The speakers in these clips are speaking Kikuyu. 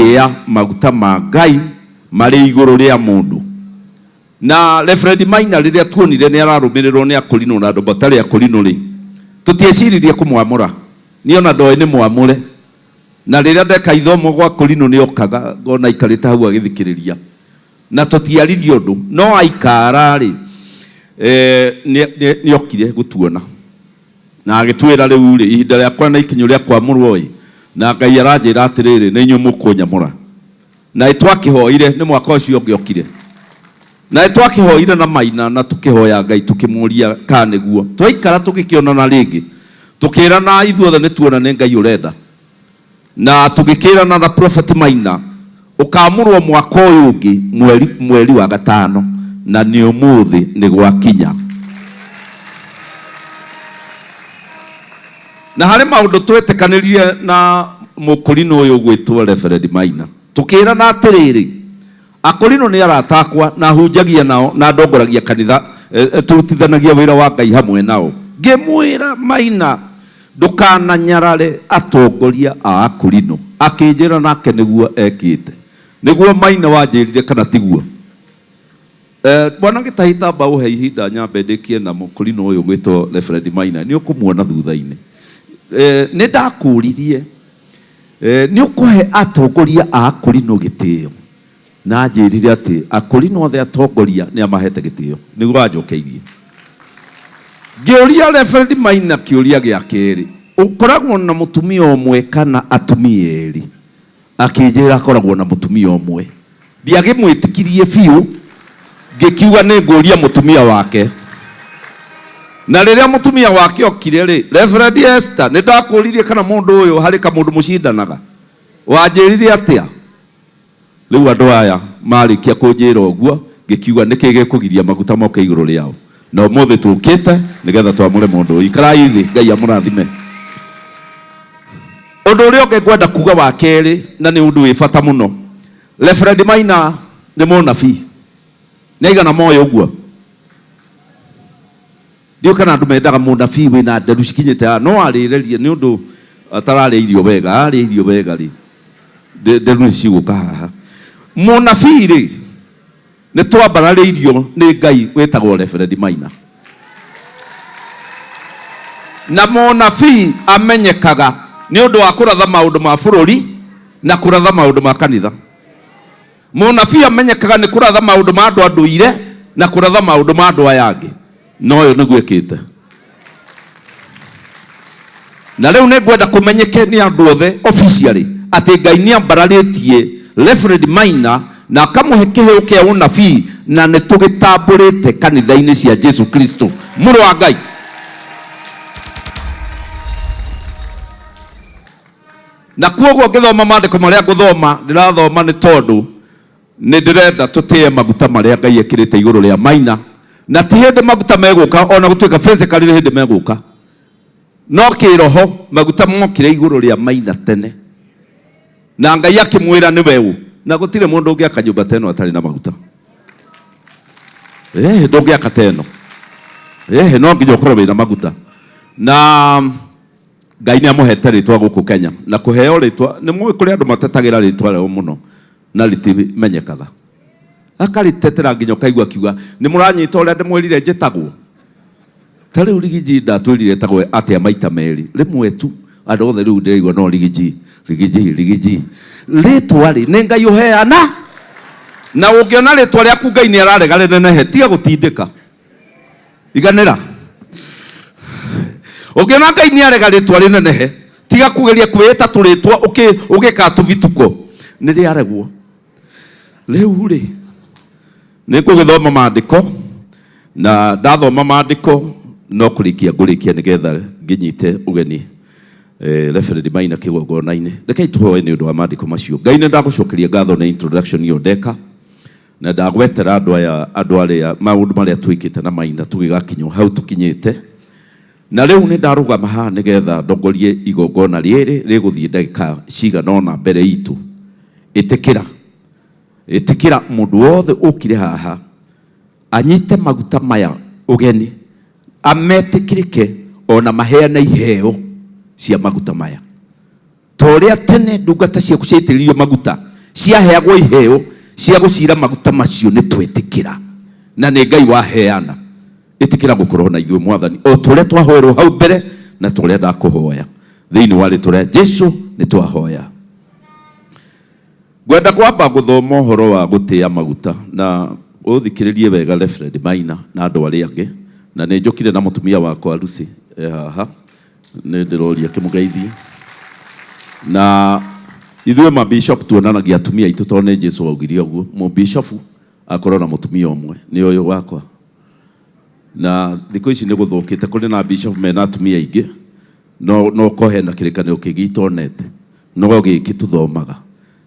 Gũtĩa maguta ma Ngai marĩ igũrũ rĩa mũndũ. Na Reverend Maina rĩrĩa tuonire nĩ ararũmĩrĩrwo nĩ akũrinũ na andũ matarĩ akũrinũ rĩ, tũtieciririe kũmwamũra. Niĩ ona ndoĩ nĩ mwamũre. Na rĩrĩa ndeka ithomo gwa kũrinũ nĩ okaga ngona aikarĩte hau agĩthikĩrĩria. Na tũtiaririe ũndũ. No aikara rĩ, nĩ okire gũtuona. Na agĩtwĩra rĩu rĩ, ihinda rĩakwa nĩ ikinyu rĩa kwamũrwo ĩ, na Ngai aranjĩra atĩrĩrĩ, nĩ inyuĩ mũkũnyamũra. Na nĩ twakĩhoire, nĩ mwaka ũcio ũngĩ okire. Na nĩ twakĩhoire na Maina na tũkĩhoya Ngai tũkĩmũria kana nĩguo. Twaikara tũgĩkĩonana rĩngĩ, tũkĩrana ithuothe nĩ tuona nĩ Ngai ũrenda. Na tũgĩkĩrana na Prophet Maina, ũkamũrwo mwaka ũyũ ũngĩ mweri, mweri wa gatano, na nĩ ũmũthĩ nĩ gwakinya. Na harĩ maũndũ twetĩkanĩrire na mũkũrinũ ũyũ ũgwĩtwo Reverend Maina. Tũkĩrana atĩrĩrĩ, akũrinũ nĩ arata akwa na hunjagia nao na ndongoragia kanitha, tũrutithanagia wĩra wa Ngai hamwe nao. Ngĩmwĩra, Maina, ndũkananyarare atongoria a akũrinũ. Akĩnjĩra nake nĩguo ekĩte. Nĩguo Maina wanjĩrire kana tiguo? Bwana Gĩtahi tamba ũhe ihinda nyambe ndĩkie na mũkũrinũ ũyũ ũgwĩtwo Reverend Maina, nĩ ũkũmuona thutha-inĩ. Nĩ ndakũririe, nĩ ũkũhe atongoria a akũrinũ gĩtĩo? Na anjĩrire atĩ akũrinũ othe atongoria nĩ amahete gĩtĩo. Nĩguo anjokeirie. Ngĩũria Reverend Maina kĩũria gĩa kerĩ, ũkoragwo na mũtumia ũmwe kana atumia erĩ? Akĩnjĩra akoragwo na mũtumia ũmwe. Ndiagĩmwĩtikirie biũ, ngĩkiuga nĩ ngũria mũtumia wake. Na rĩrĩa mũtumia wake okire rĩ, Reverend Esther, nĩ ndakũririe kana mũndũ ũyũ harĩ kamũndũ mũcindanaga. Wanjĩrire atĩa? Rĩu andũ aya marĩkia kũnjĩra ũguo, ngĩkiuga nĩkĩ gĩkũgiria maguta moke igũrũ rĩao. Na ũmũthĩ tũkĩte nĩgetha twamũre mũndũ ũyũ. Ikarai thĩ, Ngai amũrathime. Ũndũ ũrĩa ũngĩ ngwenda kuga wa kerĩ, na nĩ ũndũ wĩ bata mũno, Reverend Maina nĩ mũnabii. Nĩ aigana moĩ ũguo? Ndiũĩ kana andũ mendaga mũnabii wĩna nderu cikinyĩte haha, no arĩrerie nĩ ũndũ atararĩa irio wega. Arĩa irio wega rĩ, nderu nĩ cigũka haha. Mũnabii rĩ, nĩ twambararĩirio nĩ Ngai wĩtagwo Reverend Maina. Na mũnabii amenyekaga nĩ ũndũ wa kũratha maũndũ ma bũrũri na kũratha maũndũ ma kanitha. Mũnabii amenyekaga nĩ kũratha maũndũ ma andũ a ndũire na kũratha maũndũ ma andũ aya angĩ. Na ũyũ nĩguo ĩkĩte. Na rĩu nĩ ngwenda kũmenyeke nĩ andũ othe officially atĩ Ngai nĩ ambararĩtie Reverend Maina na akamũhe kĩheo kĩa ũnabii na nĩ tũgĩtambũrĩte kanitha-inĩ cia Jesu Kristo mũrũ wa Ngai. Na kuoguo ngĩthoma maandĩko marĩa ngũthoma, ndĩrathoma nĩ tondũ nĩ ndĩrenda tũtĩe maguta marĩa Ngai ekĩrĩte igũrũ rĩa Maina, na ti hĩndĩ maguta megũka, ona gũtuĩka physically nĩ hĩndĩ megũka, no kĩroho maguta mokire igũrũ rĩa Maina tene, na Ngai akĩmwĩra nĩwe ũ, na gũtirĩ mũndũ ũngĩaka nyũmba ta ĩno atarĩ na maguta. Ndũngĩaka ta ĩno. No nginya ũkorwo wĩna maguta. Na Ngai nĩ amũhete rĩtwa gũkũ Kenya, na kũheo rĩtwa, nĩ mũĩ kũrĩ andũ matetagĩra rĩtwa rĩao mũno na rĩtimenyekaga. Akarĩtetera nginya ũkaigua akiuga, nĩ mũranyita ũrĩa ndĩmwĩrire njĩtagwo? Ta rĩu Rigiji ndatwĩrire etagwo atĩa maita merĩ, rĩmwe tu, andũ othe rĩu ndĩraigua no Rigiji, Rigiji, Rigiji. Rĩtwa rĩ, nĩ Ngai ũheana, na ũngĩona rĩtwa rĩaku Ngai nĩ ararega rĩnenehe, tiga gũtindĩka. Iganĩra. Ũngĩona Ngai nĩ arega rĩtwa rĩnenehe, tiga kũgeria kwĩĩta tũrĩtwa ũgĩka tũbituko. Nĩ rĩaregwo. Rĩu rĩ, nĩ ngũgĩthoma maandĩko, na ndathoma maandĩko no kũrĩkia ngũrĩkia nĩgetha ngĩnyite ũgeni Reverend Maina kĩgongona-inĩ. Rekei tũhoe nĩ ũndũ wa maandĩko macio. Ngai nĩ ndagũcokeria ngatho nĩ introduction ĩyo ndeka. Na ndagwetera andũ aya, andũ arĩa, maũndũ marĩa twĩkĩte na Maina tũgĩgakinya hau tũkinyĩte. Na rĩu nĩ ndarũgama haha nĩgetha ndongorie igongona rĩrĩ rĩgũthiĩ ndagĩka cigana ũna mbere itũ. Ĩtĩkĩra, ĩtĩkĩra mũndũ wothe ũkire haha anyite maguta maya ũgeni, ametĩkĩrĩke ona maheane iheo cia maguta maya. Ta ũrĩa tene ndungata ciaku ciaitĩrĩirio maguta, Ciaheagwo iheo cia gũcira maguta macio nĩ twetĩkĩra na nĩ Ngai waheana. Ĩtĩkĩra gũkorwo na ithuĩ Mwathani o ta ũrĩa twahoerwo hau mbere na ta ũrĩa ndakũhoya. Thĩinĩ wa rĩtwa rĩa Jesu nĩ twahoya. Ngwenda kwamba gũthoma ũhoro wa gũtĩa maguta na ũthikĩrĩrie wega Reverend Maina na andũ arĩa angĩ, na nĩ njũkire na mũtumia wakwa Lucy e haha, nĩ ndĩroria kĩmũgeithie. Na ithuĩ ma bishop tuonanagia atumia aitũ tondũ nĩ Jesu augire ũguo, mũbishofu akorwo na mũtumia ũmwe, nĩ ũyũ wakwa. Na thikũ ici nĩ gũthũkĩte, kũrĩ na bishop mena atumia aingĩ, no ko hena kĩrĩkanĩro kĩngĩ itonete, no gĩkĩ tũthomaga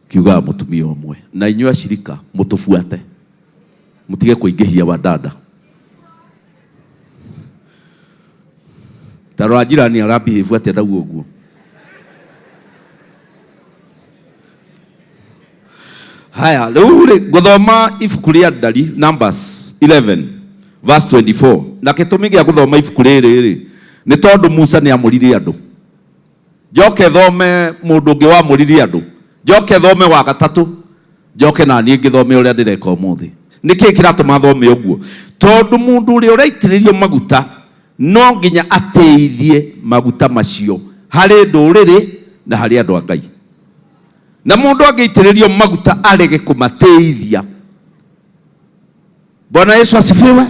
kiugaga mũtumia ũmwe. Na inyuĩ acirika mũtũbuate, mũtige kũingĩhia wadada. Ta rora jirani arabehave atĩa ndauga ũguo. Haya, rĩu rĩ ngũthoma ibuku rĩa Ndari, Numbers 11 verse 24. Na gĩtũmi gĩa gũthoma ibuku rĩrĩ rĩ nĩ tondũ Musa nĩ amũrire andũ. Njoke thome mũndũ ũngĩ wamũrire andũ, njoke thome wa gatatũ, njoke na niĩ ngĩthome ũrĩa ndĩreka ũmũthĩ. Nĩkĩ kĩratũma thome ũguo? Tondũ mũndũ ũrĩa ũraitĩrĩrio maguta no nginya ateithie maguta macio harĩ ndũrĩrĩ na harĩ andũ a Ngai. Na mũndũ angĩitĩrĩrio maguta arege kũmateithia, Bwana Yesu asifiwe,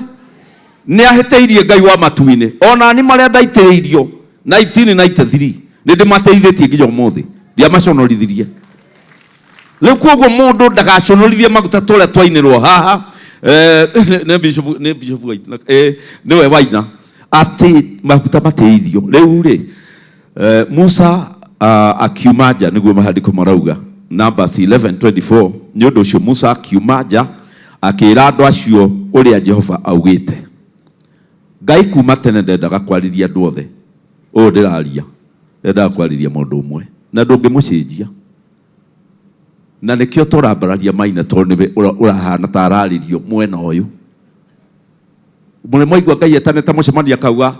nĩ ahĩtĩirie Ngai wa matu-inĩ. Ona ni marĩa ndaitĩrĩirio 1993 nĩ ndĩmateithĩtie nginya ũmũthĩ, ndiamaconorithirie. Rĩu koguo mũndũ ndagaconorithie maguta ta ũrĩa twainĩrwo haha. Nĩ bishop, nĩ bishop waina, nĩwe waina atĩ maguta mateithio. Rĩu rĩ, Musa akiuma nja, nĩguo maandĩko marauga, Numbers 11:24. Nĩ ũndũ ũcio Musa akiuma nja akĩĩra andũ acio ũrĩa Jehova augĩte. Ngai kuma tene ndendaga kwarĩria andũ othe. Ũũ ndĩraria, endaga kwarĩria mũndũ ũmwe na ndũngĩmũcenjia. Na nĩkĩo tũrambararia Maina tondũ nĩwe ũrahana ta ararĩrio mwena ũyũ. Mũrĩ mwaigua Ngai etanĩte mũcemanio akauga,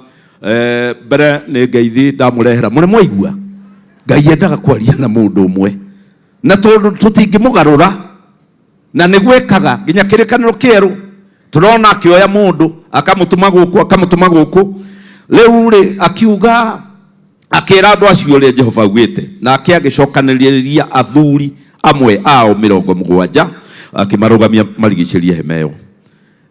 mbere nĩ ngeithi ndamũrehera. Mũrĩ mwaigua Ngai endaga kwaria na mũndũ ũmwe, na tondũ tũtingĩmũgarũra, na nĩguo ekaga nginya kĩrĩkanĩro kĩerũ. Tũrona akĩoya mũndũ akamũtũma gũkũ, akamũtũma gũkũ. Rĩu rĩ akiuga, akĩra andũ acio ũrĩa Jehova augĩte, nake agĩcokanĩrĩria athuri amwe ao 70, akĩmarũgamia marigicĩrie hema ĩyo.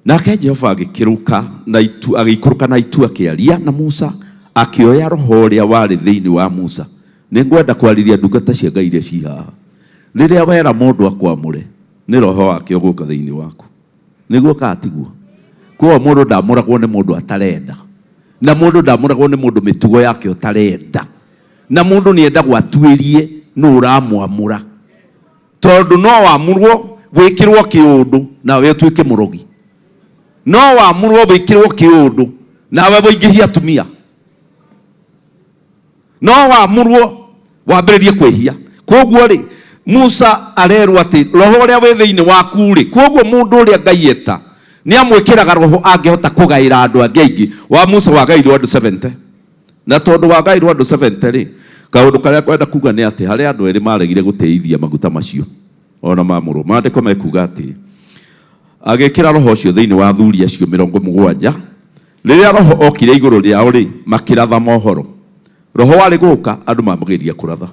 Nake Jehova agĩkĩrũka na itu, agĩikũrũka na itu akĩaria na Musa, akĩoya roho ũrĩa warĩ thĩinĩ wa Musa. Nĩ ngwenda kwarĩria ndungata cia Ngai iria ci haha. Rĩrĩa wera mũndũ akwamũre, nĩ roho wake ũgũka thĩinĩ waku. Nĩguo kana tiguo? Koguo mũndũ ndamũragwo nĩ mũndũ atarenda, na mũndũ ndamũragwo nĩ mũndũ mĩtugo yake ũtarenda, na mũndũ nĩ endagwo atuĩrie nũ ũramwamũra, tondũ no wamũrwo wĩkĩrwo kĩũndũ nawe ũtuĩke mũrogi, no wamũrwo wĩkĩrwo kĩũndũ nawe wĩingĩhie atumia, no wamũrwo wambĩrĩrie kwĩhia. Koguo rĩ, Musa arerwo atĩ roho ũrĩa wĩ thĩinĩ waku rĩ, koguo mũndũ ũrĩa Ngai eta nĩ amwĩkĩraga roho angĩhota kũgaĩra andũ angĩ aingĩ. Wa Musa wagaĩirwo andũ 70, na tondũ wagaĩirwo andũ 70 rĩ, kaũndũ karĩa kwenda kuga nĩ atĩ harĩ andũ erĩ maregire gũtĩithia maguta macio ona mamũrwo. Maandĩko mekuga atĩ agĩkĩra roho ũcio thĩinĩ wa athuri acio 70. Rĩrĩa roho okire igũrũ rĩao rĩ, makĩratha mohoro. Roho warĩ gũka, andũ mambagĩrĩria kũratha.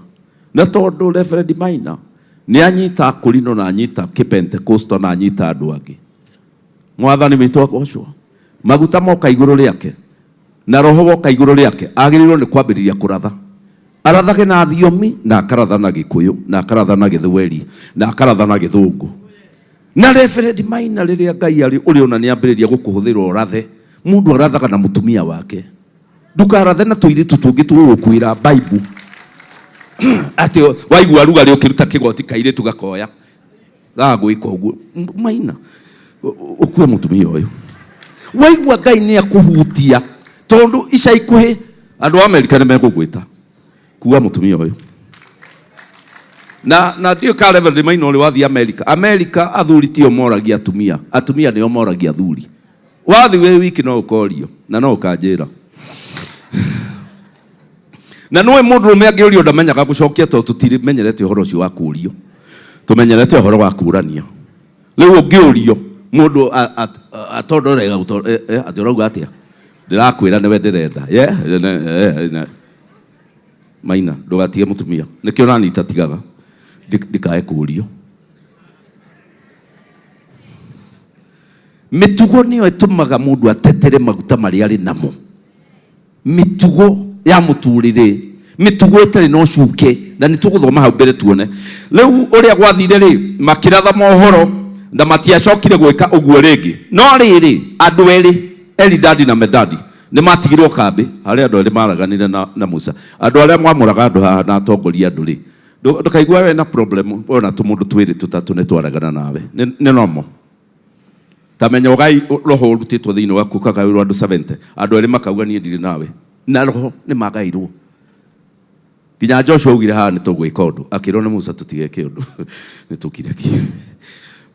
Na tondũ Reverend Maina nĩ anyita Akũrinũ na anyita Kĩpentekosto na anyita andũ angĩ, Mwathani witũ agocwo, maguta moka igũrũ rĩake na roho woka igũrũ rĩake, agĩrĩirwo nĩ kwambĩrĩria kũratha. Arathage na thiomi, na akaratha na Gĩkũyũ, na akaratha na Gĩthweri, na akaratha na Gĩthũngũ. Na Reverend Maina rĩrĩa Ngai arĩ ũrĩona nĩ ambĩrĩria gũkũhũthĩra ũrathe, mũndũ arathaga na mũtumia wake. Ndũkarathe na tũirĩtu tũngĩ tũgũgũkuĩra Bible. Atĩ waigua rugarĩ ũkĩruta kĩgoti kairĩtu gakoya. Gagwĩka ũguo. Maina, ũkue mũtumia ũyũ. Waigua Ngai nĩ akũhutia, tondũ ica ikuhĩ andũ a Amerika nĩ megũgwĩta. Kua mũtumia ũyũ. Na ndiũĩ ka Reverend Maina ũrĩ wathiĩ Amerika. Amerika athuri tio moragia atumia, atumia nĩo moragia athuri. Wathiĩ wĩ wiki no ũkorio na no ũkanjĩra. Na nĩũĩ mũndũrũme angĩũrio ndamenyaga gũcokia tondũ tũtimenyerete ũhoro ũcio wa kũũrio. Tũmenyerete ũhoro wa kũrania. Rĩu ũngĩũrio mũndũ atondorega atĩ ũrauga atĩa? Ndĩrakwĩra nĩwe ndĩrenda. Yeah, Maina, ndũgatige mũtumia. Nĩkĩo nani itatigaga. Ndikae kũũrio. Mĩtugo nĩyo ĩtũmaga mũndũ atetere maguta marĩa arĩ namo. Mĩtugo ya mũtũrĩre, mĩtugo ĩtarĩ na ũcuke, na nĩ tũgũthoma hau mbere tuone. Rĩu ũrĩa gwathire rĩ, makĩratha mohoro na matiacokire gwĩka ũguo rĩngĩ. No rĩrĩ, andũ erĩ, Elidadi na Medadi, nĩ matigirwo kambĩ. Harĩ andũ erĩ maraganire na Musa. Andũ arĩa mwamũraga andũ haha na atongoria andũ rĩ, ndũkaigua wena problem wona tũmũndũ twĩrĩ tũtatũ nĩ twaregana nawe. Nĩ normal. Ta menya ũgai roho ũrutĩtwo thĩinĩ waku ũkagaĩrwo andũ 70. Andũ erĩ makauga niĩ ndirĩ nawe. Na roho nĩ magairwo. Nginya Joshua augire haha nĩ tũgwĩka ũndũ. Akĩrwo nĩ Musa tũtigeke ũndũ. Nĩ tũkire ki.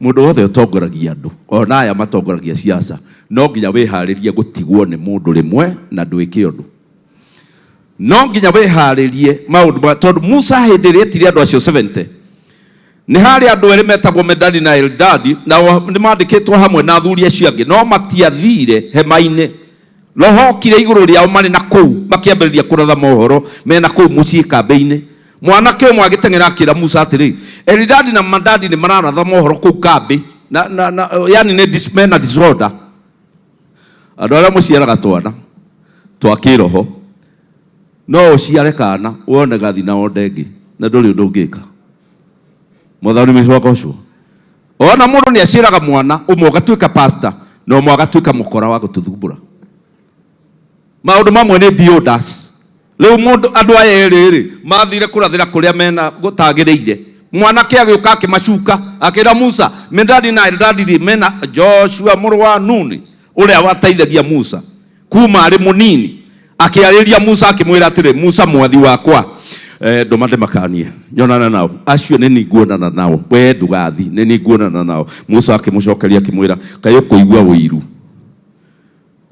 Mũndũ wothe ũtongoragia andũ, ona aya matongoragia siasa, no nginya wĩharĩrie gũtigwo nĩ mũndũ rĩmwe na ndwĩke ũndũ. No nginya wĩharĩrie maũndũ ma, tondũ Musa hĩndĩ ĩrĩa etire andũ acio 70, nĩ harĩ andũ erĩ metagwo Medadi na Eldadi, nao nĩ mandĩkĩtwo hamwe na athuri acio angĩ, no matiathiire hema-inĩ. Roho okire igũrũ rĩao marĩ na kũu, makĩambĩrĩria kũratha mohoro mena kũu mũciĩ kambĩ-inĩ. Mwanake ũmwe agĩteng'era akĩra Musa atĩrĩ, Elidadi na Madadi nĩ mararatha mohoro kũu kambĩ, na yani nĩ mena disorder. Andũ arĩa mũciaraga twana twa kĩroho, no ũciare kana wone gathi na onde ĩngĩ, na ndũrĩ ũndũ ũngĩka. Mwathani witũ agocwo. Ona mũndũ nĩ aciaraga mwana ũmwe ũgatuĩka pastor na ũmwe agatuĩka mũkora wa gũtũthumbũra. Maũndũ mamwe nĩ beyond us. Rĩu mũndũ andũ aya erĩ rĩ mathire kũrathĩra kũrĩa mena gũtagĩrĩire. Mwanake agĩũka akĩmacuka akĩra Musa, Medadi na Eldadi rĩ mena Joshua mũrũ wa Nuni ũrĩa wateithagia Musa kuma arĩ mũnini. Akĩarĩria Musa akĩmwĩra atĩrĩ, Musa mwathi wakwa, ndũma ndĩmakanie nyonana nao. Acio nĩ niĩ nguonana nao, we ndũgathi, nĩ niĩ nguonana nao. Musa akĩmũcokeria akĩmwĩra, kaĩ ũkũigua ũiru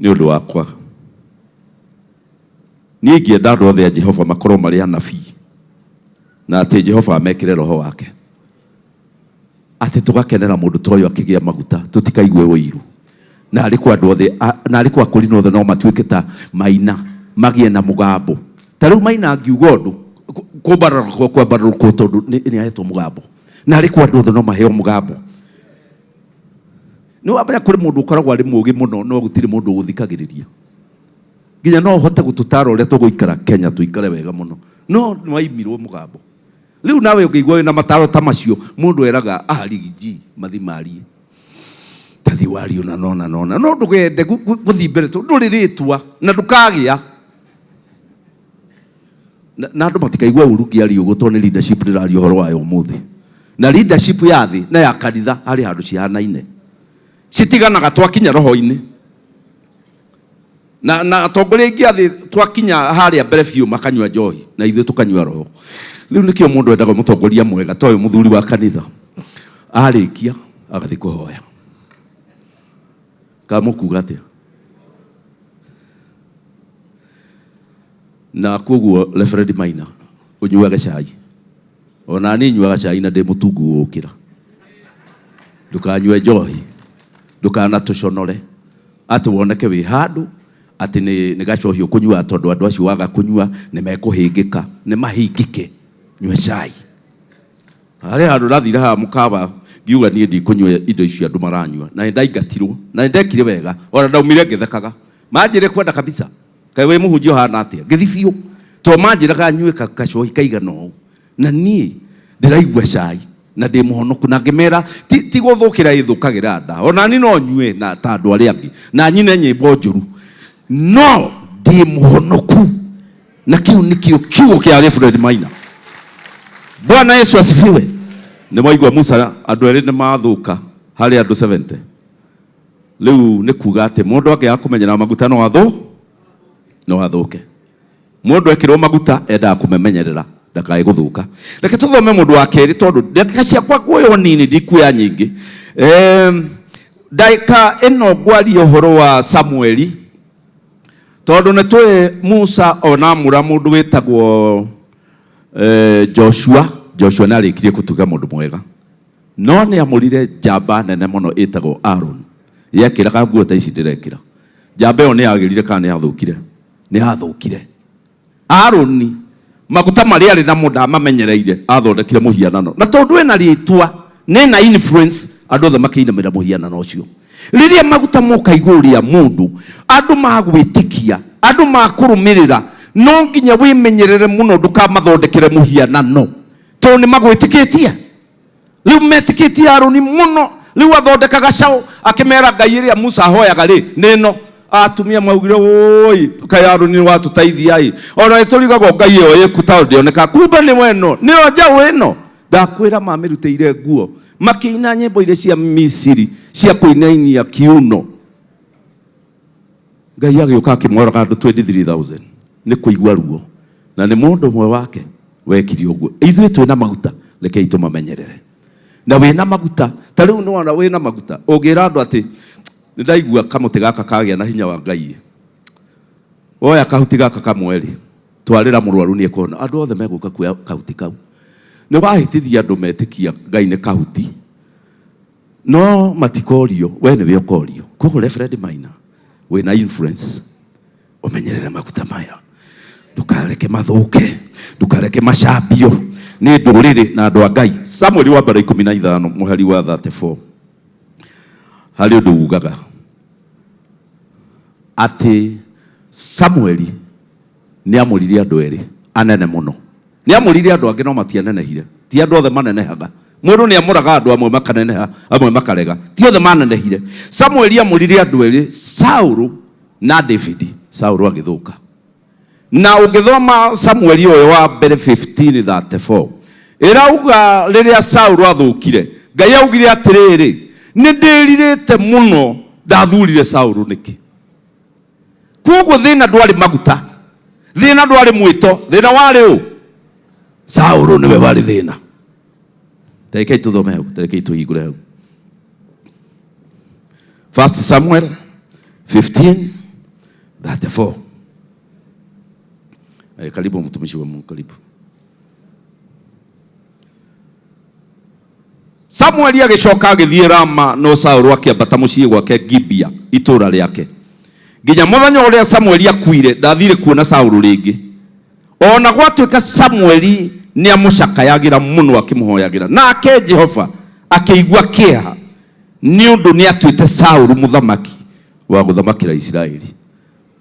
nĩ ũndũ wakwa? Niĩ ingĩenda andũ othe a Jehova makorwo marĩ anabii, na atĩ Jehova amekĩre roho wake, atĩ tũgakenera mũndũ ta ũyũ akĩgĩa maguta, tũtikaigue ũiru. Na arĩ kwa andũ othe, na arĩ kwa akũrinũ othe no matuĩke ta Maina, magĩe na mũgambo. Ta rĩu Maina angiuga ũndũ, kũmbarũrũkwo kwambarũrũkwo tondũ nĩ ahetwo mũgambo. Na arĩ kwa andũ othe no maheo mũgambo. Nĩ wamenya kũrĩ mũndũ ũkoragwo arĩ mũũgĩ mũno no gũtirĩ mũndũ ũgũthikagĩrĩria. Nginya no ũhote gũtũtara ũrĩa tũgũikara Kenya tũikare wega mũno. No nĩ waimirwo mũgambo. Rĩu nawe ũngĩigua wĩna mataro ta macio, mũndũ eraga arigi mathi marie. Tathi wario na nona nona. No ndũgende gũthiĩ mbere tondũ ndũrĩ rĩtwa na ndũkagĩa. Na andũ matikaigua ũru ngĩaria ũguo tondũ nĩ leadership ndĩraria ũhoro wayo ũmũthĩ. Na leadership ya thĩ na ya kanitha harĩ handũ cihanaine. Citiganaga twakinya roho-inĩ. Na atongoria aingĩ a thĩ twakinya harĩa mbere biũ makanyua njohi na ithuĩ tũkanyua roho. Rĩu nĩkĩo mũndũ endaga mũtongoria mwega ta ũyũ mũthuri wa kanitha. Arĩkia agathiĩ kũhoya. Kana mũkuga atĩa? Na koguo Reverend Maina ũnyuage cai. Ona niĩ nyuaga cai na ndĩ mũtungu gũgũkĩra. Ndũkanyue njohi, ndũkanatũconore atĩ woneke wĩ handũ atĩ nĩ gacohi ũkũnyua tondũ andũ acio waga kũnyua nĩ mekũhĩngĩka, nĩ mahingĩke. Nyua cai. Harĩ handũ ndathire haha mũkawa ngiuga niĩ ndikũnyua indo icio andũ maranyua, na nĩ ndaingatirwo, na nĩ ndekire wega, ona ndaumire ngĩthekaga. Manjĩrire kwenda kabisa, kaĩ wĩ mũhunjia ũhana atĩa? Ngĩthi biũ, tondũ manjĩraga nyue kacohi kaigana ũũ, na niĩ ndĩraigua cai na ndĩ mũhonoku, na ngĩmera ti gũthũkĩra ĩthũkagĩra nda, ona niĩ no nyue na ta andũ arĩa angĩ, na nyine nyĩmbo njũru, no ndĩ mũhonoku. Na kĩu nĩkĩo kiugo kĩa Reverend Maina. Bwana Yesu asifiwe. Nĩ mwaigua Musa andũ erĩ nĩ mathũka harĩ andũ 70. Rĩu nĩ kuga atĩ mũndũ angĩaga kũmenyerera maguta no no athũke. Mũndũ ekĩrwo maguta endaga kũmemenyerera ndakae gũthũka. Reke tũthome mũndũ wa kerĩ tondũ ndagĩka ciakwa nguoywo nini ndikuoya nyingĩ. Ndagĩka ĩno ngwaria ũhoro wa Samueli tondũ nĩ tũĩ Musa ona amũra mũndũ wĩtagwo Joshua. Joshua nĩ arĩkirie gũtuĩka mũndũ mwega. No nĩ amũrire njamba nene mũno ĩtagwo Aaron. Yekĩraga nguo ta ici ndĩrekĩra. Njamba ĩyo nĩ yagĩrire kana nĩ yathũkire? Nĩ yathũkire. Aroni maguta marĩa arĩ namo ndamamenyereire, athondekire mũhianano, na tondũ ena rĩtwa na ena influence, andũ othe makĩinamĩra mũhianano ũcio. Rĩrĩa maguta moka igũrũ rĩa mũndũ, andũ magwĩtĩkia, andũ makũrũmĩrĩra, no nginya wĩmenyerere mũno ndũkamathondekere mũhianano, tondũ nĩ magwĩtĩkĩtie. Rĩu metĩkĩtie Harũni mũno. Rĩu athondeka gacaũ akĩmera Ngai ĩrĩa Musa ahoyaga rĩ nĩ ĩno. Atumia maugire, wũi kaĩ Harũni nĩ watũteithia ĩ, ona nĩ tũrigagwo Ngai ĩyo ĩku tondũ ndĩoneka, kumbe nĩ we ĩno, nĩyo njaũ ĩno. Ndakwĩra mamĩrutĩire nguo makĩina nyĩmbo iria cia Misiri cia kũinainia kiuno. Ngai agĩũka akĩmoraga andũ 23,000 nĩ kũigua ruo, na nĩ mũndũ ũmwe wake wekire ũguo. Ithuĩ twĩna maguta, rekei tũmamenyerere. Na wĩna maguta, ta rĩu nĩwona wĩna maguta, ũngĩra andũ atĩ nĩ ndaigua kamũtĩ gaka kagĩa na hinya wa Ngai, woya kahuti gaka kamwe rĩ, twarĩra mũrwaru nĩ ekũhona, andũ othe megũka kuoya kahuti kau. Nĩ wahĩtithia andũ metĩkia Ngai nĩ kahuti, no matikorio, we nĩwe ũkorio. Koguo Reverend Maina, wĩna influence, ũmenyerere maguta maya, ndũkareke mathũke, ndũkareke macambio nĩ ndũrĩrĩ na andũ a Ngai. Samueli wa mbere 15 mũhari wa 34 harĩ ũndũ ugaga atĩ Samueli nĩ amũrire andũ erĩ anene mũno. Nĩ amũrire andũ angĩ no matianenehire. Ti andũ othe manenehaga. Mũndũ nĩ amũraga andũ amwe makaneneha, amwe makarega. Ti othe manenehire. Samueli amũrire andũ erĩ, Saulu na David. Saulu agĩthũka. Na ũngĩthoma Samueli ũyũ wa mbere 15:34, ĩrauga rĩrĩa Saulu athũkire, Ngai augire atĩrĩrĩ, nĩ ndĩrirĩte mũno ndathurire Saulu nĩkĩ? Koguo thĩna ndwarĩ maguta, thĩna ndwarĩ mwĩto, thĩna warĩ ũ? Saulu nĩwe warĩ thĩna. Tarekei tũthome hau, tarekei tũhingũre hau. 1 Samuel 15:34. Karibu mtumishi wa Mungu, karibu. Samueli agĩcoka agĩthiĩ Rama, no Saũlũ akĩambata mũciĩ gwake Gibea, itũũra rĩake. Nginya mũthenya ũrĩa Samueli akuire, ndathire kuona Saũlũ rĩngĩ. O na gwatuĩka Samueli nĩamũcakayagĩra mũno akĩmũhoyagĩra, nake Jehova akĩigua kĩeha nĩ ũndũ nĩatuĩte Saũlũ mũthamaki wa gũthamakĩra Isiraeli.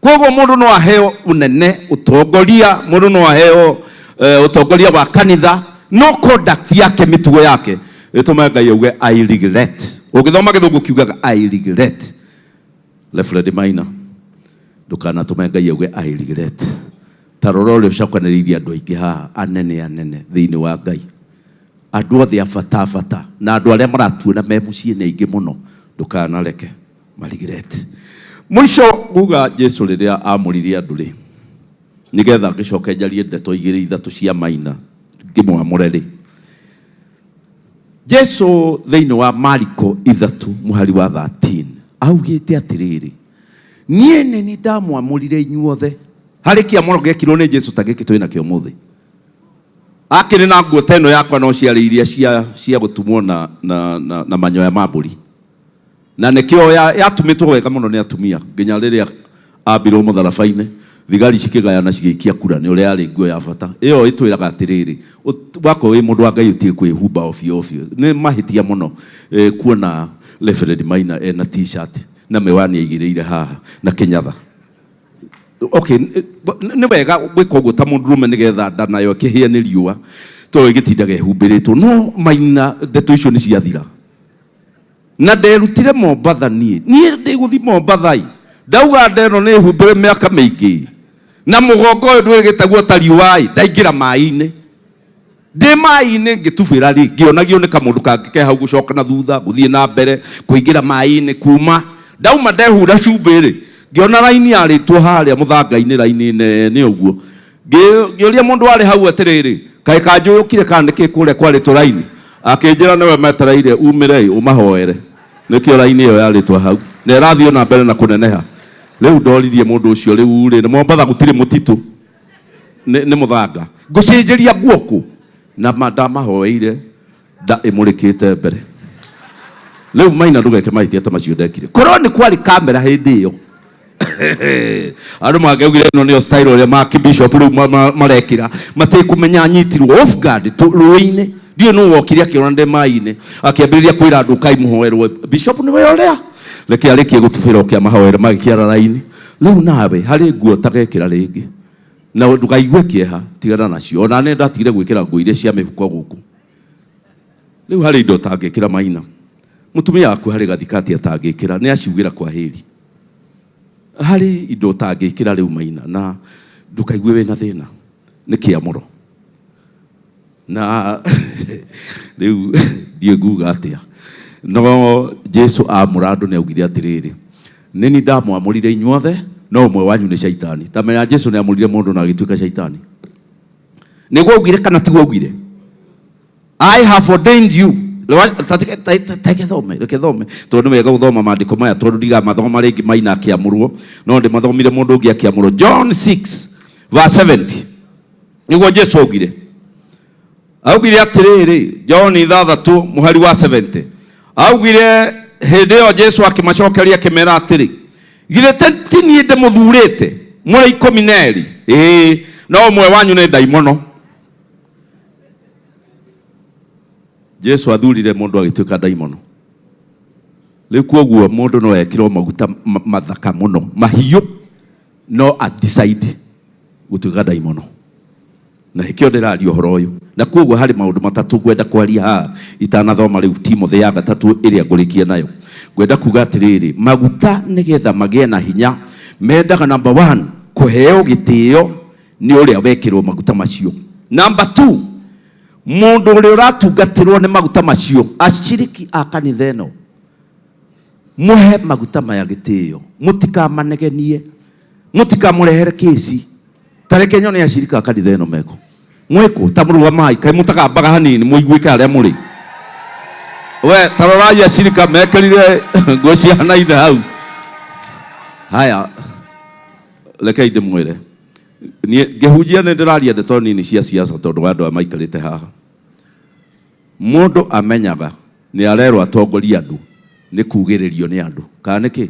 Koguo mũndũ no aheo ũnene, ũtongoria, mũndũ no aheo ũtongoria wa kanitha, no conduct yake, mĩtugo yake ĩtũmaga Ngai auge I regret. Ũngĩthoma gĩthũngũ kiugaga I regret. Reverend Maina, ndũkanatũme Ngai auge I regret. Ta rora ũrĩa ũcokanĩrĩirie andũ aingĩ haha anene anene thĩinĩ wa Ngai, andũ othe a bata bata, na andũ arĩa maratuona me mũciĩ nĩ aingĩ mũno. Ndũkanareke marigireti. Mũico nguga Jesu rĩrĩa amũririe andũ rĩ, nĩgetha ngĩcoke njarie ndeto igĩrĩ ithatũ cia Maina ngĩmwamũre rĩ, Jesu thĩinĩ wa Mariko 3 mũhari wa 13 augĩte atĩrĩrĩ, niĩ nĩ niĩ ndamwamũrire inyuothe. Harĩ kĩamũro gĩekirwo nĩ Jesu ta gĩkĩ twĩ nakĩo ũmũthĩ. Akĩrĩ na nguo ta ĩno yakwa no ciarĩ iria cia gũtumwo na manyoya ma mbũri. Na nĩkĩo yatumĩtwo wega mũno nĩ atumia nginya rĩrĩa ambirwo mũtharaba-inĩ, thigari cikĩgayana cigĩikia kura nĩ ũrĩa yarĩ nguo ya bata. Ĩyo ĩtwĩraga atĩrĩrĩ, wakorwo wĩ mũndũ wa Ngai ũtige kwĩhumba ovyo ovyo. Nĩ mahĩtia mũno kuona Reverend Maina ena t-shirt na mĩwani aigĩrĩire haha na kĩnyatha. Okay, nĩ wega gwĩka ũguo ta mũndũrũme nĩgetha nda nayo ĩkĩhĩe nĩ riũa tondũ ĩgĩtindaga ĩhumbĩrĩtwo. No Maina ndeto icio nĩ ciathira. Na nderutire Mombatha niĩ. Niĩ ndĩgũthi Mombatha ĩ. Ndauga nda ĩno nĩ humbĩre mĩaka mĩingĩ. Na mũgongo ũyũ ndwĩgĩte guota riũa ĩ, ndaingĩra maĩ-inĩ. Ndĩ maĩ-inĩ ngĩtubĩra rĩ, ngĩonagio nĩ kamũndũ kangĩ ke hau gũcoka na thutha, gũthiĩ na mbere, kũingĩra maĩ-inĩ, kuma. Ndauma ndehura cumbĩ rĩ, ngĩona raini yarĩtwo harĩa mũthanga-inĩ, raini nene ũguo. Ngĩũria mũndũ warĩ hau atĩrĩrĩ, kaĩ kanjũyũkire kana nĩkĩ kũrĩa kwarĩtwo raini? Akĩnjĩra nĩwe metereire umĩre ũmahoere. Nĩkĩo raini ĩyo yarĩtwo hau. Na ĩrathiĩ ona mbere na kũneneha. Rĩu ndoririe mũndũ ũcio rĩu rĩ, Mombatha gũtirĩ mũtitũ, nĩ mũthanga. Ngũcenjeria nguo kũ? Na ndamahoeire nda ĩmũrĩkĩte mbere. Rĩu Maina ndũgeke mahĩtia ta macio ndekire. Korwo nĩ kwarĩ kamera hĩndĩ ĩyo, andũ mangĩaugire ĩno nĩyo style ũrĩa ma kĩbishop rĩu marekĩra, matikũmenya nyitirwo off guard rũĩ-inĩ. Ndiũĩ nũ wokire akĩona ndĩ maĩ-inĩ, akĩambĩrĩria kwĩra andũ ũkai mũhoerwo. Bishop nĩwe ũrĩa reke arĩkie gũtubĩra oke amahoere magĩkĩara raini. Rĩu nawe harĩ nguo ũtagekĩra rĩngĩ, na ndũkaigue kĩeha, tigana nacio. Ona nĩ ndatigire gwĩkĩra nguo iria cia mĩhuko gũkũ. Rĩu harĩ indo ũtangĩkĩra Maina. Mũtumia waku harĩ gathikati atangĩkĩra, nĩ aciugĩra kwa heri. Harĩ indo ũtangĩkĩra rĩu Maina, na ndũkaigue wĩna thĩna, nĩ kĩamũro. Na rĩu ndiũĩ nguga atĩa, no Jesu amũra andũ nĩ augire atĩrĩrĩ, nĩ niĩ ndamwamũrire inyuothe, no ũmwe wanyu nĩ caitani. Ta menya Jesu nĩ amũrire mũndũ na agĩtuĩka caitani. Nĩguo augire kana tiguo augire? I have ordained you. Reke thome, reke thome, tondũ nĩ wega gũthoma maandĩko maya, tondũ ndigamathoma rĩngĩ Maina akĩamũrwo, no ndĩmathomire mũndũ ũngĩ akĩamũrwo. John 6 verse 70 nĩguo Jesu augire. Augire atĩrĩrĩ, John 6 mũhari wa 70 augire, hĩndĩ ĩyo Jesu akĩmacokeria akĩmera atĩrĩ, githĩ ti niĩ ndĩmũthurĩte mũrĩ 12? Ĩĩ, no ũmwe wanyu nĩ ndaimono. Jesu athurire mũndũ agĩtuĩka ndaimono. Rĩu kwoguo mũndũ no ekĩrwo maguta mathaka mũno mahiũ, no a decide gũtuĩka ndaimono. Na nĩkĩo ndĩraria ũhoro ũyũ. Na kwoguo harĩ maũndũ matatũ ngwenda kwaria haha itanathoma rĩu Timothy ya gatatũ ĩrĩa ngũrĩkia nayo. Ngwenda kuga atĩrĩrĩ, maguta nĩgetha magĩe na hinya mendaga number 1 kũheo gĩtĩo nĩ ũrĩa wekĩrwo maguta macio. Number 2, mũndũ ũrĩa ũratungatĩrwo nĩ maguta macio, ashiriki a kanitha ĩno, mũhe maguta maya gĩtĩo, mũtikamanegenie, mũtikamũrehere kĩci. Ta reke nyone ashirika a kanitha ĩno meko mwĩkũ, ta mũrũgamai, kaĩ mũtagambaga hanini mũiguĩke harĩa mũrĩ. We ta rorai ashirika mekĩrire nguo cihanaine hau. Haya, rekei ndĩmwĩre, niĩ ngĩhunjia nĩ ndĩraria ndeto nini cia siasa tondũ wa andũ aya maikarĩte haha. Mũndũ amenyaga nĩ arerwo atongorie andũ nĩ kugĩrĩrio nĩ andũ, kana nĩkĩ?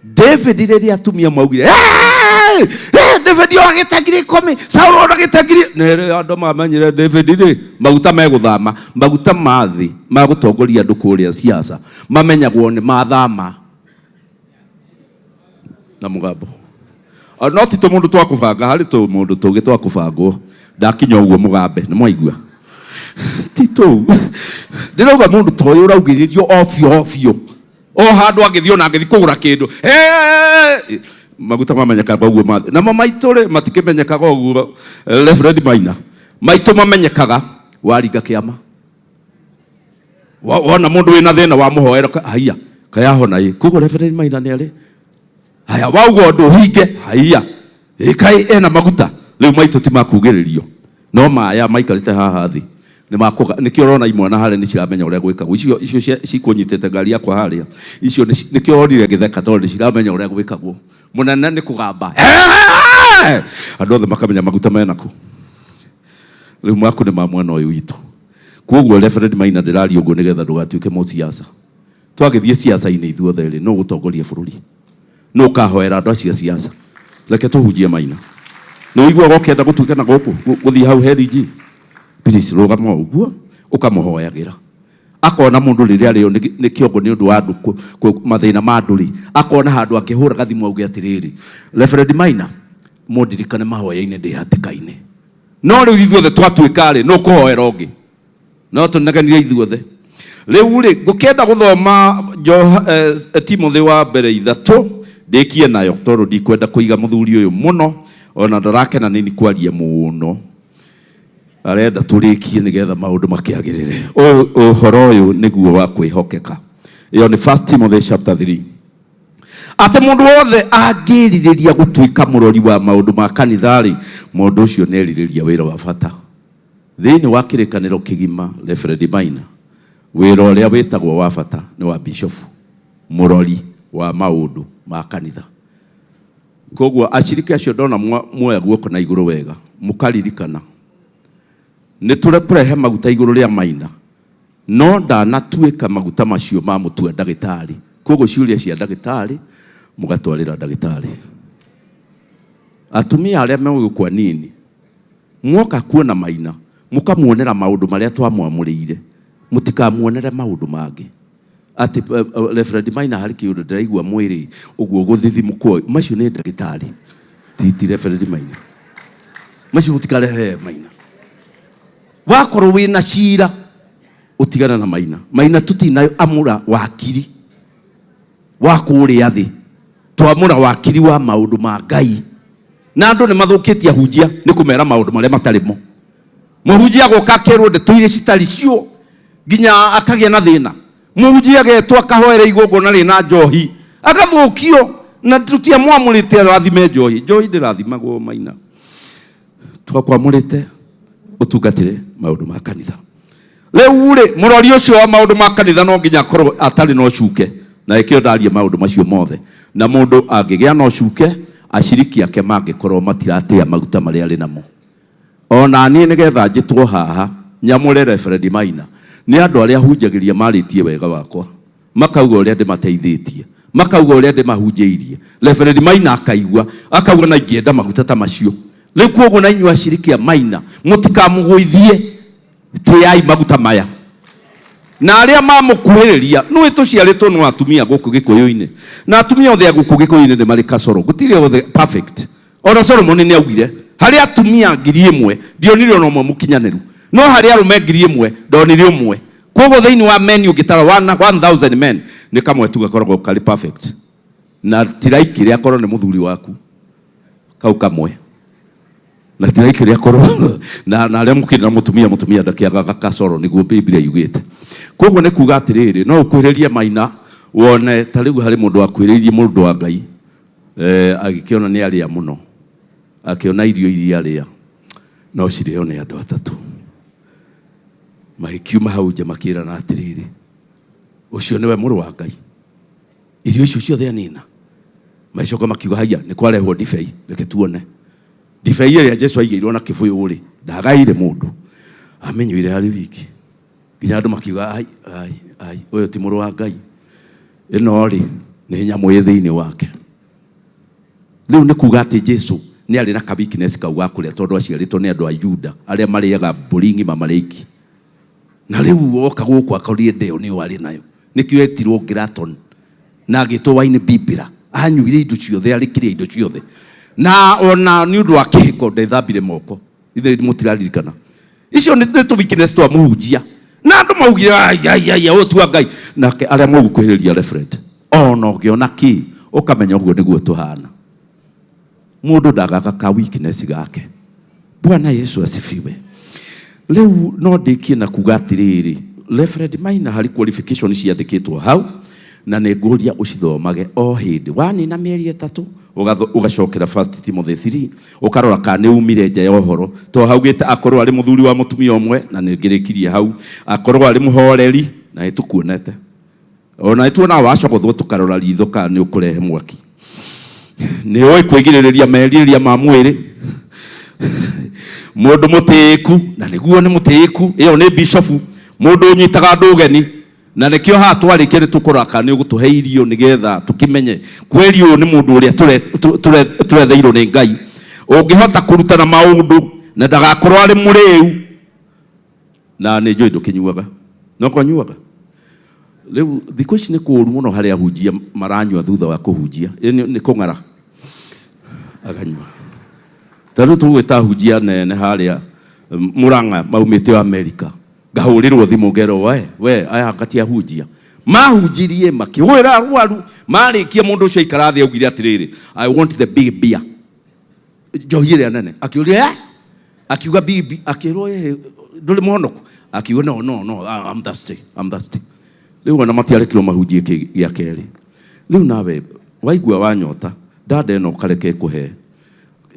David rĩrĩa atumia maugire, Hey! Hey, David oragĩte 10,000, Saul oragĩte ngiri, nĩ rĩo andũ mamenyire David rĩ, maguta megũthama, maguta ma thĩ ma gũtongoria andũ kũrĩa siasa mamenyagwo nĩ mathama na mũgambo. No ti tũmũndũ twa kũbanga, harĩ tũmũndũ tũngĩ twa kũbangwo. Ndakinya ũguo mũgambe, nĩ mwaigua? Ti tũu. Ndĩrauga mũndũ ta ũyũ ũraugĩrĩrio o biũ o biũ. O handũ angĩthiĩ ona angĩthiĩ kũgũra kĩndũ. Hey! Maguta mamenyekaga ũguo ma thĩ. Namo maitũ rĩ, matikĩmenyekaga ũguo. Reverend Maina. Maitũ mamenyekaga waringa kĩama. Wona mũndũ wĩna thĩna wamũhoera, haiya, kayahona ĩ. Koguo Reverend Maina nĩ arĩ. Haya, wauga ũndũ ũhinge, haiya. Ĩ, kaĩ ena maguta. Rĩu maitũ ti makugĩrĩrio. No maya maikarĩte haha thĩ. Nĩ makũga, nĩkĩo ũrona imwana harĩa nĩ ciramenya ũrĩa gwĩkagwo. Icio, icio cikũnyitĩte ngari yakwa harĩa. Icio nĩkĩo wonire ngĩtheka tondũ nĩ ciramenya ũrĩa gwĩkagwo. Mũnene nĩ kũgamba. Hey! Andũ othe makamenya maguta mena kũ. Rĩu maku nĩ ma mwena ũyũ witũ. Kwoguo Reverend Maina ndĩraria ũguo nĩgetha ndũgatuĩke mũsiasa. Twagĩthiĩ siasa-inĩ ithuothe rĩ, nũ ũgũtongoria bũrũri? Nũ ũkahoera andũ acio a siasa? Reke tũhunjie Maina. Nĩ ũiguaga ũkĩenda gũtuĩka na gũkũ, gũthiĩ hau he DG? Please, rũgama ũguo, ũkamũhoyagĩra. Akona mũndũ rĩrĩa arĩo nĩ kĩongo nĩ ũndũ wa andũ mathĩna ma andũ rĩ, akona handũ angĩhũra gathimũ auge atĩrĩrĩ, Reverend Maina, mũndirikane mahoya-inĩ ndĩ hatĩka-inĩ. No rĩu ithuothe twatuĩka rĩ, nũ ũkũhoera ũngĩ? No tũnegenire ithuothe. Rĩu rĩ, ngũkĩenda gũthoma Timothy wa mbere 3, ndĩkie nayo, tondũ ndikwenda kũiga mũthuri ũyũ mũno, ona ndarakena nĩ kwaria mũno. Arenda tũrĩkie nĩgetha maũndũ makĩagĩrĩre. Ũhoro ũyũ nĩguo wa kwĩhokeka. Ĩyo nĩ 1 Timothy chapter 3. Atĩ mũndũ wothe angĩrirĩria gũtuĩka mũrori wa maũndũ ma kanitha rĩ, mũndũ ũcio nĩerirĩria wĩra wa bata. Thĩinĩ wa kĩrĩkanĩro kĩgima, Reverend Maina, wĩra ũrĩa wĩtagwo wa bata nĩ wa bishofu, mũrori wa maũndũ ma kanitha. Koguo aciriki acio ndona muoya guoko na igũrũ wega, mũkaririkana nĩ tũrekũrehe maguta igũrũ rĩa Maina. No ndanatuĩka maguta macio ma mũtua ndagĩtarĩ. Koguo ciũria cia ndagĩtarĩ mũgatwarĩra ndagĩtarĩ. Atumia arĩa megũkwa nini mwoka kuona Maina mũkamuonera maũndũ marĩa twamwamũrĩire, mũtikamuonere maũndũ mangĩ. Atĩ Reverend Maina harĩ kĩũndũ ndĩraigua mwĩrĩ ũguo gũthithimũkwo, macio nĩ ndagĩtarĩ, ti Reverend Maina. Macio mũtikarehe Maina. Wakorwo wĩna cira ũtigana na Maina. Maina tũtina amũra wakiri wa kũrĩa thĩ, twamũra wakiri wa maũndũ ma Ngai. Na andũ nĩ mathũkĩtie ahunjia nĩ kũmera maũndũ marĩa matarĩ mo. Mũhunjia agoka akerwo ndeto iria citarĩ cio nginya akagĩa na thĩna. Mũhunjia agetwo akahoera igongona rĩna njohi agathũkio, na tũtiamwamũrĩte arathime njohi. Njohi ndĩrathimagwo Maina. Twakwamũrĩte ũtungatĩre maũndũ ma kanitha. Rĩu rĩ, mũrori ũcio wa maũndũ ma kanitha no nginya akorwo atarĩ na ũcuke, na ĩkĩo ndarie maũndũ macio mothe. Na mũndũ angĩgĩa na ũcuke, aciriki ake mangĩkorwo matiratĩa maguta marĩa arĩ namo. Ona niĩ nĩgetha njĩtwo haha nyamũre Reverend Maina, nĩ andũ arĩa hunjagĩria marĩtie wega wakwa, makauga ũrĩa ndĩmateithĩtie, makauga ũrĩa ndĩmahunjĩirie. Reverend Maina akaigua, akauga na ingĩenda maguta ta macio. Rĩu koguo na inyuĩ aciriki a Maina mũtikamũgũithie, tĩai maguta maya. Na arĩa mamũkuhĩrĩria, nĩũĩ tũciarĩtwo no atumia gũkũ Gĩkũyũ-inĩ, na atumia othe a gũkũ Gĩkũyũ-inĩ nĩ marĩ kasoro, gũtirĩ othe perfect. Ona Solomon nĩ augire harĩ atumia 1,000 ndionire ona ũmwe mũkinyanĩru, no harĩ arũme 1,000 ndonire ũmwe. Koguo thĩinĩ wa men ũngĩtara 1,000 men nĩ kamwe tu gakoragwo karĩ perfect, na tiraikĩrĩ akorwo nĩ mũthuri waku kau kamwe, na tiraikĩrĩ akorwo na arĩa mũkĩrĩ na mũtumia, mũtumia ndakĩagaga kasoro, nĩguo Biblia yugĩte. Koguo nĩ kuga atĩrĩrĩ, no ũkuhĩrĩrie Maina wone ta rĩu harĩ mũndũ wakuhĩrĩirie mũndũ wa Ngai, agĩkĩona nĩ arĩa mũno, akĩona irio iria arĩa no cirĩo nĩ andũ atatũ. Magĩkiuma hau nja makĩrana atĩrĩrĩ, ũcio nĩwe mũrũ wa Ngai, irio icio ciothe anina. Magĩcoka makiuga haiya, nĩ kwarehwo ndibei, reke tuone ndibei ĩrĩa Jesu aigĩirwo na kĩbũyũ rĩ, ndagaire mũndũ, amenyuire arĩ wiki. Nginya andũ makiuga ai, ai, ai, ũyũ ti mũrũ wa Ngai, ĩno rĩ nĩ nyamũ ĩ thĩinĩ wake. Rĩu nĩ kuga atĩ Jesu nĩ arĩ na ka weakness kau ga kũrĩa, tondũ aciarĩtwo nĩ andũ a Juda arĩa marĩaga mbũri ng'ima marĩ aiki. Na rĩu oka gũkũ akorire ndeo nĩyo arĩ nayo, nĩkĩo etirwo Graton na agĩtwo wine bibira. Anyuire indo ciothe, arĩkirie indo ciothe, na ona nĩ ũndũ wa kĩhiko ndethambire moko. Ithe mũtiraririkana icio nĩ tũ weakness twa mũhunjia. Na andũ maugire ai, ai, ai, ũyũ ti wa Ngai. Nake arĩa mũgũkuhĩrĩria Reverend, ona ũngĩona kĩ ũkamenya ũguo nĩguo tũhana. Mũndũ ndagaga ka weakness gake. Bwana Yesu asifiwe. Rĩu no ndĩkie na kuga atĩrĩrĩ, Reverend Maina harĩ qualification ciandĩkĩtwo hau, na nĩ ngũria ũcithomage o hĩndĩ. Wanina mĩeri 3 ũgacokera First Timothy 3, ũkarora kana nĩ umire nja ya ũhoro. To haugĩte akorwo arĩ mũthuri wa mũtumia ũmwe, na nĩ ngĩrĩkirie hau, akorwo arĩ mũhoreri, na nĩ tũkuonete. Ona nĩ tuonaga wacogothwo tũkarora ritho kana nĩ ũkũrehe mwaki. Nĩ ũĩ kwĩgirĩrĩria merirĩria ma mwĩrĩ. Mũndũ mũtĩĩku, na nĩguo nĩ mũtĩĩku, ĩyo nĩ bishofu, mũndũ ũnyitaga andũ ũgeni, na nĩkĩo haha twarĩkia nĩ tũkũrora kana nĩ ũgũtũhe irio nĩgetha tũkĩmenye kweri ũyũ nĩ mũndũ ũrĩa tũretheirwo nĩ Ngai, ũngĩhota kũrutana maũndũ na ndagakorwo arĩ mũrĩu. Na nĩ njũĩ ndũkĩnyuaga, no kũnyuaga rĩu thikũ ici nĩ kũũru mũno harĩa ahunjia maranyua thutha wa kũhunjia. Nĩ kũng'ara aganyua. Ta rĩu tũgwĩta ahunjia nene harĩa Murang'a maumĩte o Amerika, ngahũrĩrwo thimũ ngerwo we, we aya anga ti ahunjia. Mahunjirie makĩhũĩra arwaru, marĩkia mũndũ ũcio aikara thĩ augire atĩrĩrĩ, I want the big beer, njohi ĩrĩa nene. Akĩũria, Akiuga big beer, akĩrwo, ndũrĩ mũhonoku? Akiuga no, no, no, I'm thirsty, I'm thirsty. Rĩu ona matiarekirwo mahunjie gĩa kerĩ. Rĩu nawe waigua wanyota, ndanda ĩno ũkareke ĩkũhe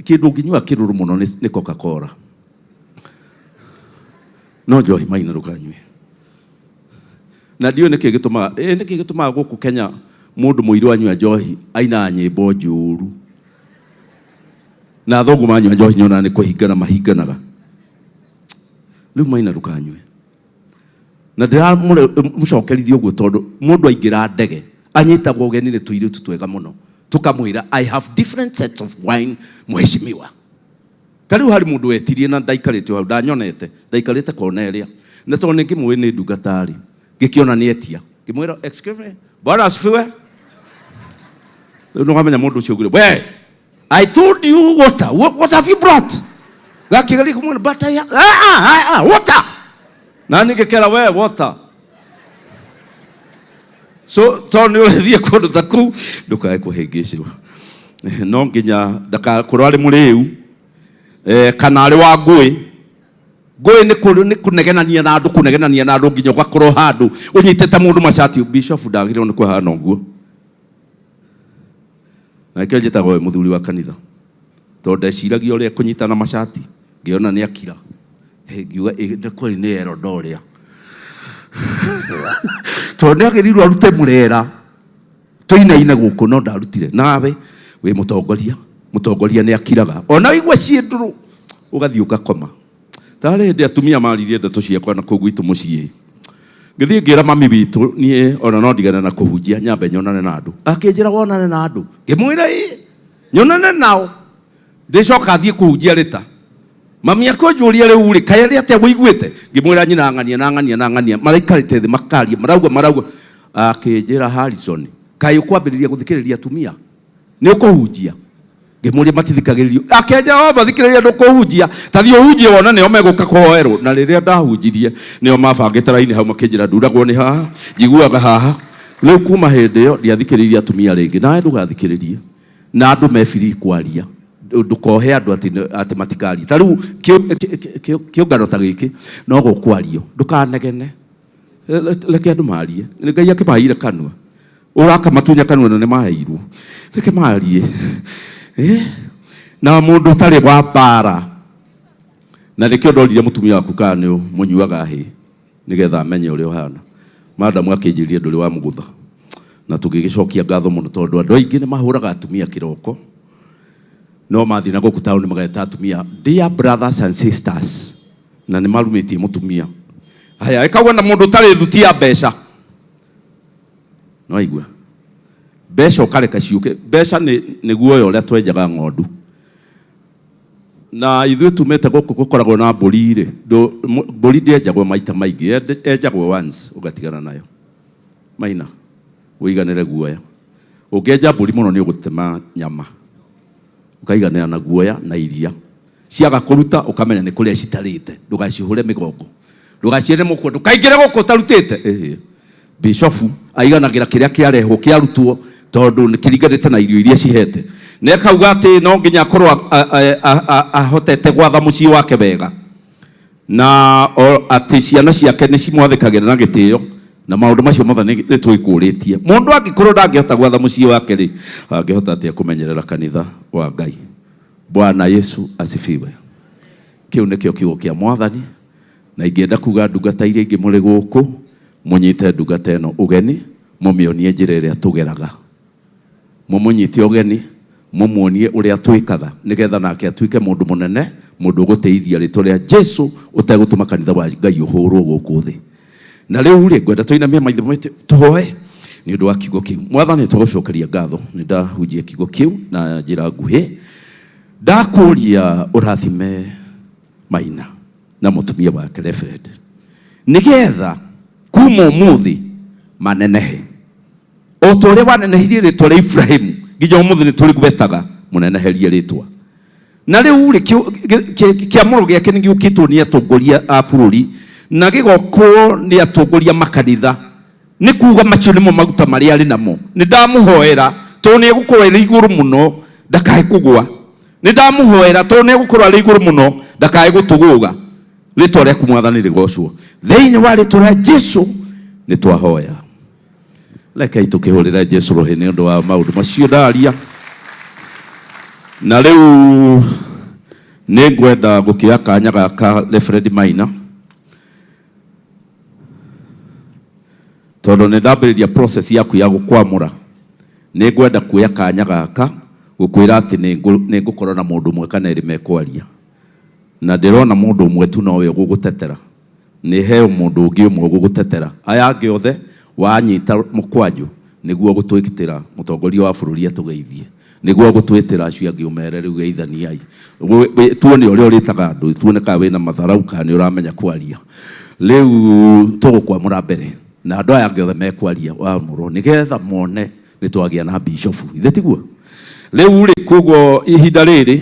kĩndũ ũngĩnyua kĩrũrũ mũno nĩ Coca-Cola. No njohi Maina ndũkanyue. Na ndiũĩ nĩkĩ gĩtũmaga, nĩkĩ gĩtũmaga gũkũ Kenya mũndũ mũirũ anyua njohi ainaga nyĩmbo njũru. Na athũngũ manyua njohi nyonaga nĩ kũhingana mahinganaga. Rĩu Maina ndũkanyue. Na ndĩramũcokerithia ũguo tondũ mũndũ aingĩra ndege anyitagwo ũgeni nĩ tũirĩtu twega mũno tũkamwĩra, "I have different sets of wine, mheshimiwa." Ta rĩu harĩ mũndũ wetirie na ndaikarĩte hau, ndanyonete ndaikarĩte kona ĩrĩa, na tondũ nĩ ngĩmũĩ nĩ ndungata rĩ, ngĩkĩona nĩ etia, ngĩmwĩra, "Excuse me, Bwana asifiwe." Rĩu nĩwamenya mũndũ ũcio augire, "We, I told you water. What have you brought?" Gakĩgeria kũmwĩra, "But I, ah, ah, ah, water." Na niĩ ngĩkera, "We, water." So tondũ nĩ ũrĩthiĩ kũndũ ta kũu, ndũkae kũhĩngĩcwo. No nginya ndakakorwo arĩ mũrĩu kana arĩ wa ngũĩ. Ngũĩ nĩ kũnegenania na andũ, kũnegenania na andũ nginya ũgakorwo handũ ũnyitĩte mũndũ macati. Bishop ndagĩrĩirwo nĩ kũhana ũguo. Na nĩkĩo njĩtagwo we mũthuri wa kanitha, tondũ ndeciragia ũrĩa kũnyitana macati, ngĩona nĩ akira. Hĩ, ngiuga, "Ĩ, nĩ kweli nĩ eroda ũrĩa," tondũ nĩ agĩrĩirwo arute mũrera tũinaine gũkũ, no ndarutire. Nawe wĩ mũtongoria, mũtongoria nĩ akiraga ona waigua ciĩ ndũrũ, ũgathiĩ ũgakoma. Tarĩ hĩndĩ atumia maririe ndeto ciakwa na kũu gwitũ mũciĩ, ngĩthiĩ ngĩra mami witũ, niĩ ona no ndigane na kũhunjia, nyambe nyonane na andũ. Akĩnjĩra, "Wonane na andũ?" Ngĩmwĩra, "Ĩ, nyonane nao, ndĩcoka thiĩ kũhunjia rĩta." Mami akũnjũria, "Rĩu rĩ, kaĩ arĩ atĩa wĩiguĩte?" Ngĩmwĩra, "Nyina ng'ania na ng'ania na ng'ania maraikarĩte thĩ makaria, marauga marauga." Akĩnjĩra, "Harrison, kaĩ ũkwambĩrĩria gũthikĩrĩria atumia nĩ ũkũhunjia?" Ngĩmũria, "Matithikagĩrĩrio?" Akĩnjĩra, "O mathikĩrĩria, ndũkũhunjia, ta thiĩ ũhunjie wone nĩo megũka kũhoerwo." Na rĩrĩa ndahunjirie, nĩo mabangĩte raini hau, makĩnjĩra, "Nduragwo nĩ haha, njiguaga haha." Rĩu kuma hĩndĩ ĩyo ndiathikĩrĩirie atumia rĩngĩ. Nawe ndũgathikĩrĩrie na andũ me free kwaria, ndũkohe andũ atĩ matikarie. Ta rĩu kĩũngano ta gĩkĩ no gũkwario, ndũkanegene, reke andũ marie. Ngai akĩmaheire kanua, ũrakamatunya kanua na nĩ maheirwo, reke marie. Na mũndũ ũtarĩ wa mbara, na nĩkĩo ndorire mũtumia waku kana nĩ mũnyuaga hĩ, nĩgetha amenye ũrĩa ũhana. Madamu akĩnjĩrire ndũrĩ wa mũgũtha, na tũgĩgĩcokia ngatho mũno, tondũ andũ aingĩ nĩ mahũraga atumia kĩroko, no mathiĩ na gũkũ taũni mageta atumia "dear brothers and sisters", na nĩ marumĩtie mũtumia. Haya, ĩkauga na mũndũ ũtarĩ thuti ya mbeca, no aigua mbeca ũkareka ciũke. Mbeca nĩ guoya ũrĩa twenjaga ng'ondu, na ithuĩ tumĩte gũkũ gũkoragwo na mbũri rĩ, mbũri ndĩenjagwo maita maingĩ, yenjagwo once ũgatigana nayo. Maina ũiganĩre guoya, ũngĩenja mbũri mũno nĩ ũgũtema nyama, ũkaiganĩra na guoya na iria. Ciaga kũruta, ũkamenya nĩ kũrĩa citarĩte. Ndũgacihũre mĩgongo, ndũgaciĩre mũkwa, ndũkaingĩre gũkũ ũtarutĩte. Ĩhĩ, bishofu aiganagĩra kĩrĩa kĩarehwo kĩarutwo, tondũ nĩ kĩringanĩte na irio iria cihete. Na ĩkauga atĩ no nginya akorwo ahotete gwatha mũciĩ wake wega, na o atĩ ciana ciake nĩ cimwathĩkagĩra na gĩtĩo, na maũndũ macio mothe nĩ twĩkũrĩtie. Mũndũ angĩkorwo ndangĩhota gwatha mũciĩ wake rĩ, angĩhota atĩa kũmenyerera kanitha wa Ngai? Bwana Yesu asifiwe. Kĩu nĩkĩo kiugo kĩa Mwathani, na ingĩenda kuga ndungata iria ingĩ mũrĩ gũkũ, mũnyite ndungata ĩno ũgeni, mũmĩonie njĩra ĩrĩa tũgeraga, mũmũnyite ũgeni, mũmuonie ũrĩa twĩkaga, nĩgetha nake atuĩke mũndũ mũnene, mũndũ ũgũtĩithia rĩtwa rĩa Jesu, ũtegũtũma kanitha wa Ngai ũhũrwo gũkũ thĩ. Na rĩu rĩ, ngwenda tũinamie maitho maitũ tũhoe nĩ ũndũ wa kiugo kĩu. Mwathani, tũgũcokeria ngatho, nĩ ndahunjia kiugo kĩu na njĩra nguhĩ. Ndakũria ũrathime Maina na mũtumia wake Reverend, nĩgetha kuma ũmũthĩ manenehe o ta ũrĩa wanenehirie rĩtwa rĩa Ibrahimu nginya ũmũthĩ nĩ tũrĩgwetaga. Mũneneherie rĩtwa. Na rĩu rĩ, kĩamũro gĩake nĩ gĩũkĩtwo nĩ atongoria a bũrũri na gĩgokwo nĩ atongoria makanitha, nĩ kuga macio nĩmo maguta marĩa arĩ namo. Nĩ ndamũhoera, tondũ nĩ egũkorwo arĩ igũrũ mũno, ndakae kũgwa. Nĩ ndamũhoera, tondũ nĩ egũkorwo arĩ igũrũ mũno, ndakae gũtũgũga. Rĩtwa rĩaku, Mwathani, rĩgocwo. Thĩinĩ wa rĩtwa rĩa Jesu nĩ twahoya. Rekei tũkĩhũrĩre Jesu rũhĩ nĩ ũndũ wa maũndũ macio ndaria. Na rĩu nĩ ngwenda gũkĩoya kanya gaka, Reverend Maina, tondũ nĩ ndambĩrĩria process yaku ya gũkwamũra. Nĩ ngwenda kuoya kanya gaka gũkwĩra atĩ nĩ ngũkorwo na mũndũ ũmwe kana erĩ mekwaria, na ndĩrona mũndũ ũmwe tu nowe ũgũgũtetera. Nĩ heo mũndũ ũngĩ ũmwe ũgũgũtetera. Aya angĩ othe wanyita mũkwanjũ nĩguo ũgũtwĩtĩra mũtongoria wa bũrũri atũgeithie. Nĩguo ũgũtwĩtĩra acio angĩ ũmere rĩu geithaniai. Tuone ũrĩa ũrĩtaga andũ, tuone kana wĩna matharau kana nĩ ũramenya kwaria. Rĩu tũgũkwamũra mbere na andũ aya angĩ othe mekwaria wamũrwo nĩgetha mone nĩ twagĩa na bishofu. Ithe tiguo? Rĩu rĩ, koguo ihinda rĩrĩ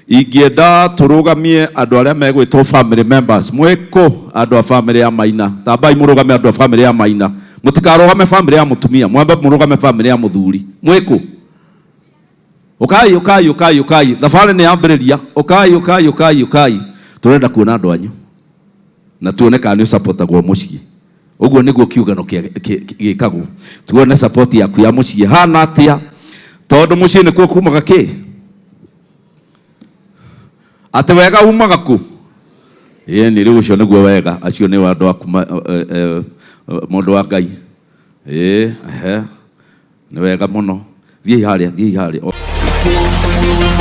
ingĩenda tũrũgamie andũ arĩa megwĩtwo family members. Mwĩkũ andũ a family ya Maina? Tambai mũrũgame andũ a family ya Maina. Mũtikarũgame family ya mũtumia, mwambe mũrũgame family ya mũthuri. Mwĩkũ? Ũkai, ũkai, ũkai, ũkai. Thabarĩ nĩ yambĩrĩria. Ũkai, ũkai, ũkai, ũkai. Tũrenda kuona andũ anyu na tuone kana nĩ ũsupportagwo mũciĩ. Ũguo nĩguo kiũngano gĩkagwo. Tuone support yaku ya mũciĩ hana atĩa, tondũ mũciĩ nĩkuo kumaga kĩ? Atĩ wega umaga kũ? Ĩĩ nĩ rĩu ũcio nĩguo wega. Acio nĩ andũ aku mũndũ wa Ngai. Ĩĩ, ehe. Nĩ wega mũno. Thiĩi harĩa, thiĩi harĩa.